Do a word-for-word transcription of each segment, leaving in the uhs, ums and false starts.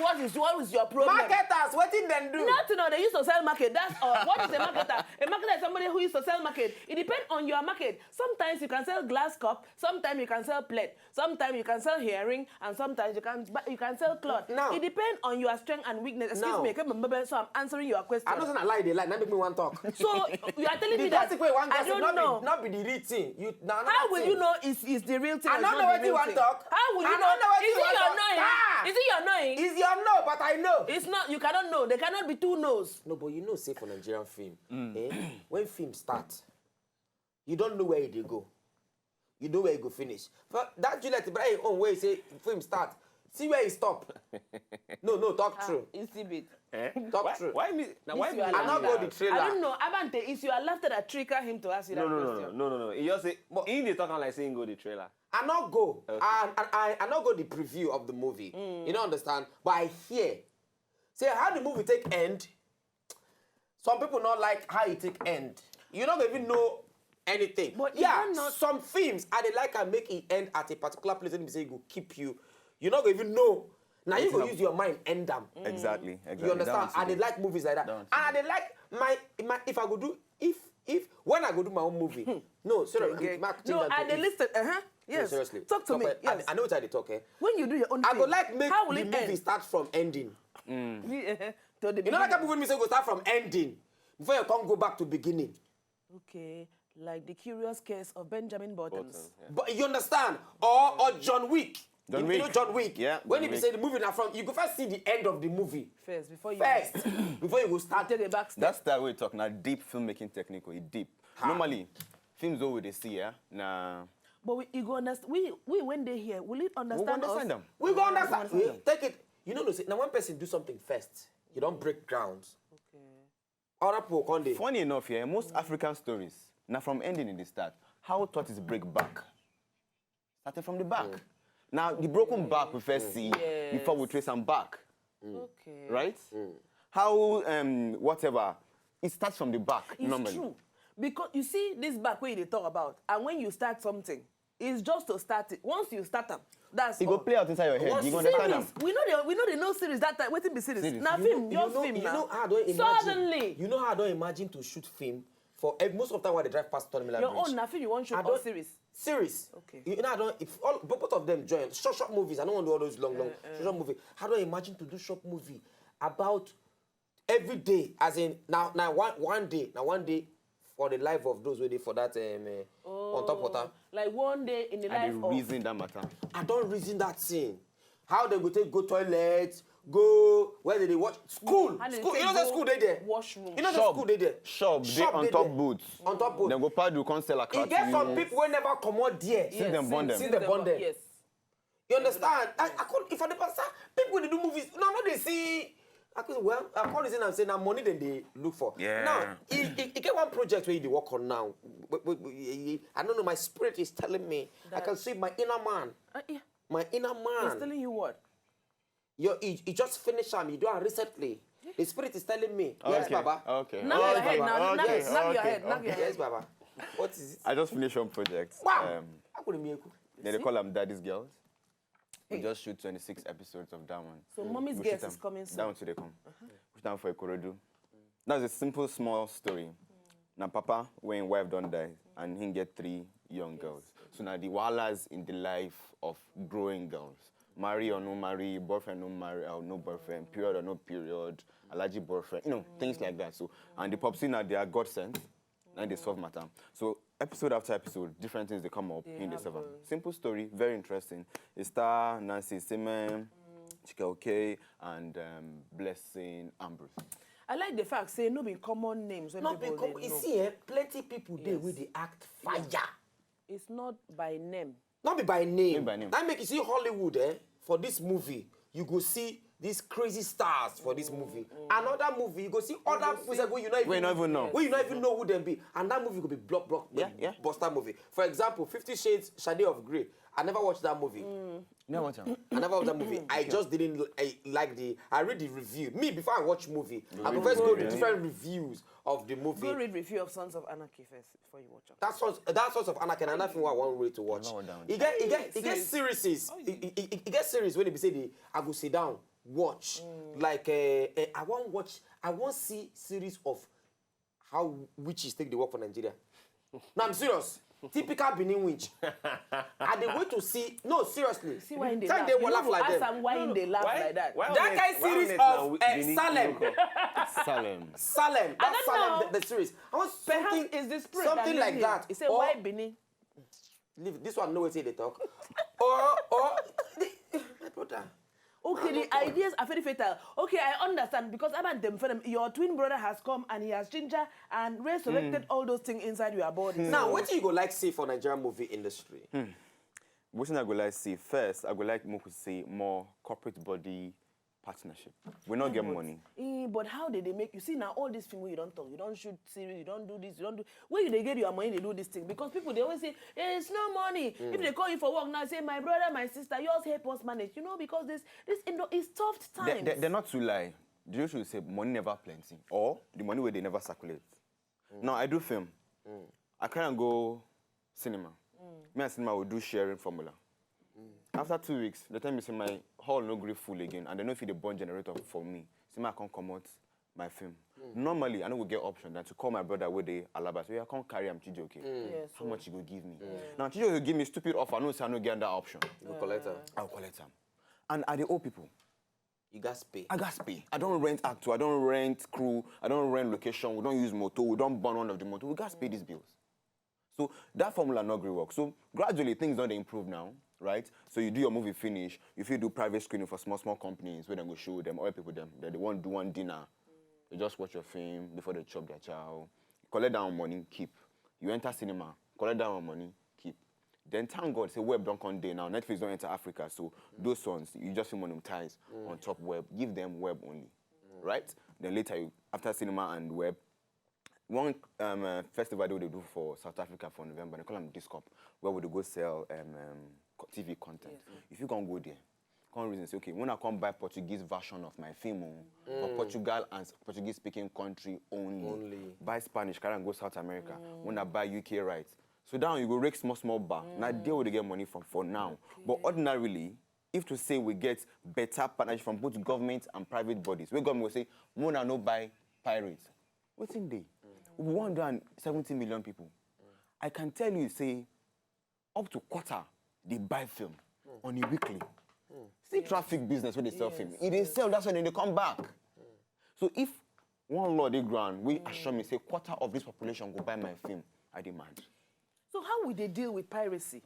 What is, what is your problem? Marketers, wetin dem do? Nothing, no, they used to sell market. That's all. What is a marketer? A marketer is somebody who used to sell market. It depends on your market. Sometimes you can sell glass cup, sometimes you can sell plate, sometimes you can sell hearing, and sometimes you can bu- you can sell cloth. Now- it depends on your strength and weakness. Excuse Now- me, okay, so I'm answering your question. I know say na lie dey lie, na make me wan talk. So you are telling The me that gossip wey you wan I gossip, don't not know. Be, not be the real thing. You na How another will thing. You know is is the real thing? I Or don't not know the wetin you real wan thing? Talk. How will I you don't know? Know wetin Is you it wan your talk. knowing? Ah! Is it your knowing? It's your no, but I know. It's not. You cannot know. There cannot be two knows. No, but you know, say for Nigerian film, eh, when film start, you don't know where e dey go. You know where e go finish. For that Juliet Ibrahim own way say film start. See where e stop. No, no, talk true. Exhibit. Eh? Talk why, true. Why me? Now, why This me? you are I no go the trailer. I don't know. Abante, it's your laughter that trigger him to ask you No, that no, no, question. no, no, no, no. He just say, but he dey talk am like say he go the trailer. I no go. Okay. I, I, I I no go the preview of the movie. You know understand? But I hear say how the movie take end. Some people not like how it take end. You not even know anything. But you Yeah, don't know- some films I dey like and make it end at a particular place and say it go keep you. You not even know. Now you It's go not- use your mind end them. Exactly, exactly. You understand? That one I dey too. Like movies like that. That one too. And I dey like my, my if I go do if if when I go do my own movie. No, sorry, Okay. Mark, No, I dey listen. Uh huh. No, Yes. seriously. Talk to me. But I, Yes. I know what I dey talk. Eh? When you do your own I thing, go like make how will the it movie end? Start from ending. Me, eh, to the You know, like a beginning. Movie say go start from ending before you come go back to beginning. Okay, like the Curious Case of Benjamin Buttons. Buttons, yeah. But you understand? Or or John Wick. John you, Wick. You know John Wick. Yeah, When John you be Wick. Say the movie now from you go first see the end of the movie First, before you first before you go start. Take a back step. That's that way talk now. Deep filmmaking technical, it deep. Normally, films wey we dey see, yeah, na But we, you go understand. We, we when they here, will it we understand, go understand us? Them. We go understand. understand. Take it. You know, say now one person do something first. You don't break grounds. Okay. Other people come dey. Funny enough, yeah, most African stories now from ending in the start. How tortoise break back? Started from the back. Now the broken back we first see Yes. Before we trace am back, Okay. Right? How um whatever it starts from the back It's normally. True. Because you see this back where they talk about, and when you start something, it's just to start it. Once you start them, that's It go all. Play out inside your head. Once You go you understand Series, them. we know the we know the no series that time. Waiting be series. Series. Now You film, know- your you know, film You now. know how I don't imagine. Suddenly, You know how I don't imagine to shoot film for ev- most of the time when they drive past Tony Miller your Bridge. Own now film you want shoot I or don't- series. Series. Okay. You know, I don't. If all but both of them join short, short movies, I don't want to do all those long, long short, short movie. How do I imagine to do short movie about every day? As in now, now one, one day, now one day for the life of those waiting for that um, uh, on top water. Like one day in the I life dey of reason that matter. I don't reason that thing. How they go take go toilet, go where they dey watch school, How they school. You take know the go school they there. Washroom. You know the Shop. School they there. Shop dey Shop on dey top there. Boots. On top Boots. Dem go pack the come sell E get some people wey never comot there. Since dem born dem. Since dem born dem. Yes. You understand? I, I could, if I dey pass, ah, people wey dey do movies, no, no, they see. I could, well, I can't reason and say now money then they look for. Yeah. Now, e, e, e get one project where you dey work on now. Wait, wait, wait, eh, eh, I don't know. My spirit is telling me. I can see my inner man. Uh, yeah. My inner He's man. Telling you what? Your, he, he just finished am. He do am recently. The spirit is telling me. Yes, Okay, Baba. Okay. Knock your okay, head now. Knock, okay, knock your okay, head. Knock your okay. head. Yes, Baba. What is it? I just finished one project. Wow. Um, How could it be? they dey call am Daddy's Girls. We just shoot twenty-six episodes of that one. So mommy's We girls shoot is am. Coming soon. That one today come. We shoot am for Ikorodu. That's a simple, small story. Now, papa, when him wife don't die, and he get three young girls. So now the wahalas in the life of growing girls. Marry or no marry, boyfriend no marry or no boyfriend, period or no period, allergy boyfriend, you know, things like that. So, and the popsi now they are God sent, now they solve matter. So episode after episode, different things they come up They in the server. happen. Simple story, very interesting. It star Nancy Simon, Chike Okey, and um, Blessing Ambrose. I like the fact say no be common names when Not be people come. dey You know. See, eh, plenty people dey Yes. With the act fire. It's not by name. Not be by name. Name by name. That make you see Hollywood, eh? For this movie, you go see these crazy stars for this movie. Another movie, you go see other people say, where you not even, Where you not even know. Where you not even know who them be. And that movie go be block block Yeah, yeah. Buster movie. For example, Fifty Shades Shade of Grey. I never watched that movie. No, watch am. I never watched that movie. I just didn't I, like the. I read the review. Me before I watch movie, I go read first the go the review. Different reviews of the movie. Go read review of Sons of Anarchy first before you watch it. That's Sons, that's Sons of Anarchy, and nothing what I want way to watch. No, down. You get, you get, you get Series. Series. You, you, you, you get series when they be say they, I go sit down. watch. Like, uh, uh, I wan watch, I wan see series of how witches take dey work for Nigeria. No, I'm serious. Typical Benin witch. I dey wait to see. No, seriously. See why they Time laugh. They You will no laugh go like ask them. Am why they laugh Why- like that. why That on kind earth- why on series earth na of, we- eh, Benin Salem. people come? Salem. Salem. That don't Salem, know. the, the series. I want Perhaps something, it's the spirit something that like made that. Him. He said, Or "Why Benin?" Leave this one. No wetin they talk. Or or the, my brother. Okay, the ideas are very fatal. Okay, I understand because about them, for them, your twin brother has come and he has ginger and resurrected all those things inside your body. Now, what do you go like see for Nigerian movie industry? Wetin I go like see first, I go like make we see more corporate body partnership. We not get money. Eh, but how did they make you see now all this film wey you don talk, you don shoot series, you don do this, you don do where you dey get your money dey do this thing because people dey always say, "Hey, it's no money." If they call you for work now, say, "My brother, my sister, yours help us manage," you know, because this this indo is tough times. They, they, they're not too lie. The truth is say money never plenty, or the money where they never circulate. Now I do film. I can't go cinema. Me and cinema will do sharing formula. After two weeks, they tell me say my hall no gree full again, and they no fit dey burn generator for me. Say make I come comot my film. Normally, I no go get option than to call my brother wey dey Alaba. So yeah, come carry am, Chijioke. Yes, How much you go give me? Now Chijioke give me stupid offer. I know say I no get that option. You go collect am. I'll collect am. And I dey owe people. You gats pay. I gats pay. I don rent actor, I don rent crew, I don rent location, we don use motor, we don burn one of the motor. We gats pay these bills. So that formula no gree work. So gradually things don dey improve now, right? So you do your movie finish, you fit do private screening for small small companies where dem go show dem, all people dem. They, they wan do one dinner. They just watch your film before they chop their chow. Collect that money, keep. You enter cinema, collect that money, keep. Then thank God say web don come dey now. Netflix don enter Africa, so those ones you just fit monetize on top web. Give them web only, right? Then later you after cinema and web, one um, uh, festival they do for South Africa for November. They call them Discop, where we dey go sell um, um, co- T V content. If you can go there, come reason say okay, when I come buy Portuguese version of my film, oh, for Portugal and Portuguese speaking country only. Only. Buy Spanish, carry and go South America. When I buy U K rights, so down you go rake small small bar. Now there we dey get money from for now. But ordinarily, if to say we get better partnership from both government and private bodies, where government will say, "Mona no buy pirates." Wetin dey? We one hundred and seventy million people. I can tell you say up to quarter dey buy film on a weekly. See traffic business wey dey sell film. E dey sell, that's why dem dey come back. So if one law dey ground wey assure me say quarter of this population go buy my film, I dey mad. So how will they deal with piracy?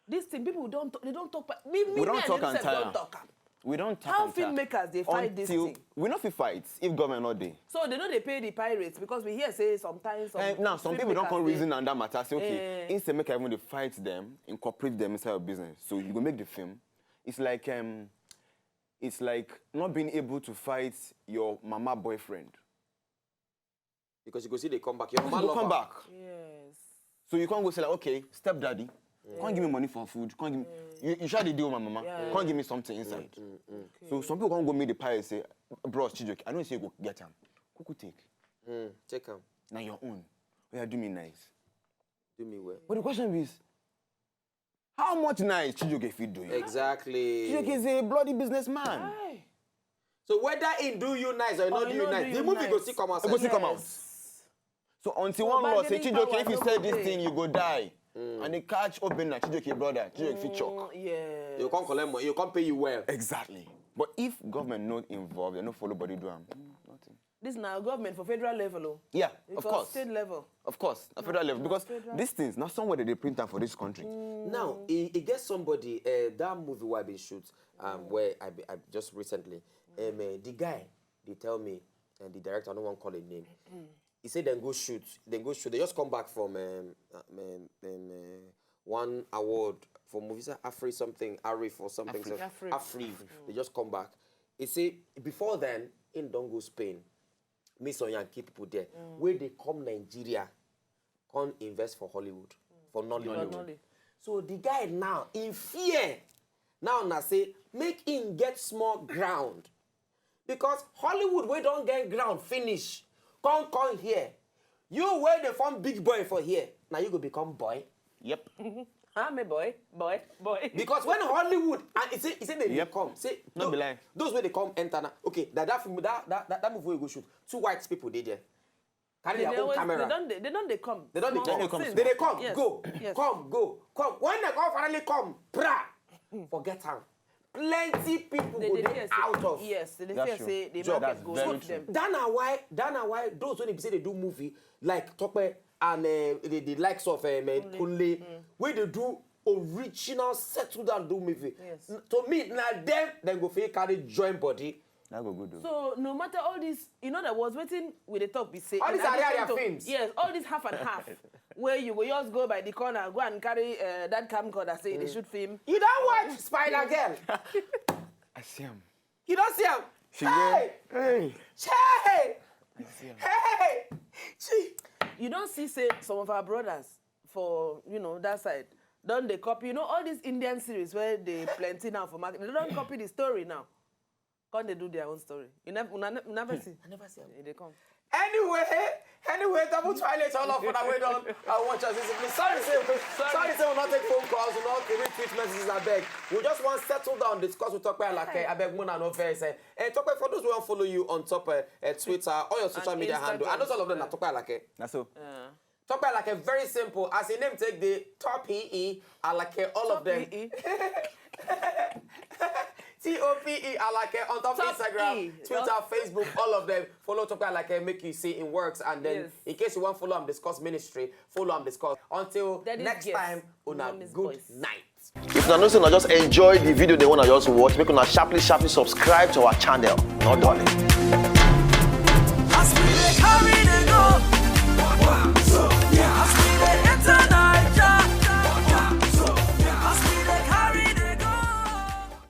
This thing, people don't they don't talk. Pa- me, me, We don me and talk you and sef tire. Don't talk am. We don talk How and tire. Filmmakers dey fight this Until thing? We no fit fight if government no dey. So they no dey pay the pirates because we hear say sometimes some Eh, now some people don filmmakers come dey- reason and that matter say okay, Eh. instead make I even dey fight them, incorporate them inside your business. So you go make the film. It's like um, it's like not being able to fight your mama boyfriend. Because you go see they come back. Your You mama go lover. Come back. Yes. So you can't go say like, okay, stepdaddy, can't give me money for food, can't give me. You, you shall dey deal with my mama, Yeah. can't give me something inside. Okay. So some people can't go meet the parents say, bros, Chijioke, I know say you go get am. Kuku take. Mm, take am. Now your own. Oh yeah, do me nice. Do me well. But the question is, how much nice Chijioke fit do you? Exactly. Chijioke is a bloody businessman. Aye. So whether he do you nice or he Or not he do you not nice, do the you movie go nice. still come It outside. go still come out. Yes. So until So one law say bargaining Chijioke, power if you no say go this dey. Thing, you go die. And they catch Obinna, Chijioke brother, Chijioke fit choke. Mm, yes. You can't collect money. You can't pay you well. Exactly. But if government not involved, they no follow body do am. Mm, nothing. This now government for federal level, oh. Yeah, Because of course. State level. Of course, at federal level. Because federal. These things, now somewhere they print am for this country. Now, he, he get somebody, uh, that movie where I been shoot, um, where I, be, I just recently, um, uh, the guy, they tell me, and the director, I don't want to call him name. He said then go shoot, then go shoot. They just come back from um, uh, um, um, uh, one award for movies, uh, Afri something, Arif or something. Afri. So Afri. Afri. They just come back. He say before then, he don't go Spain. Miss Oyan keep people there. Where they come Nigeria, come invest for Hollywood, for Nollywood. Nolly. So the guy now in fear. Now na say make him get small ground. Because Hollywood wey don get ground finish, come come here. You wey dey form big boy for here, na you go become boy. Yep. Ah, me boy, boy, boy. Because when Hollywood and he say he say they Yep. come say No tho- be lie. those wey dey come enter na okay that that film that that that, that movie wey go shoot two white people dey there carry They, their they own always, camera they don't, they, they don't, they come. they don dey Small come come since. they dey come Yes. go Yes. come go come when dem come finally come pra forget am plenty people They, go they dey fear out say, of yes, they That's fear true. say the Job. market That's go very sweep true. them. That na why that na why those wey be say dey do movie like Tope and uh, the, the likes of um, uh, Kunle wey dey do original settle down do movie. Yes. N- To me, na dem dem go fit carry join body. That go good though. So no matter all this, you know that was waiting with the talk be say All in these area addition to- films. Yes, all this half and half. Where you go just go by the corner, go and carry uh, that camcorder, say they shoot film. You don watch Spider Girl? I see him. You don see am? She Hey! Hey. Hey! I see him. Hey! Gee. You don't see say some of our brothers for you know that side don't they copy you know all these Indian series where they plenty now for market they don't copy the story now. Come they do their own story. You never, una ne- you never see. I never see am. They come. Anyway, anyway, double toilet all of una wey don uh, watch us. Please, sorry, say sorry, say we not take phone calls, we not retweet messages. I beg. We just want settle down, discuss with Tope Alake. I beg, Mona no fair say. And Tope, for those who want follow you on top uh, uh, Twitter, all your social And media handle. I know all of them are Instagram. Tope Alake. That's all. Uh, Tope Alake, very simple. As the name take the top E E, Alake, all of them. E. T O P E Alake on top Top Instagram, E. Twitter, Facebook, all of them. Follow Tope Alake, make you see in works, and then Yes. in case you want follow and discuss ministry, follow and discuss. Until That is next yes. time, una Mommy's good voice. Night. If una know say una just enjoy the video they wanna just watch, make una sharply sharply subscribe to our channel. No darling.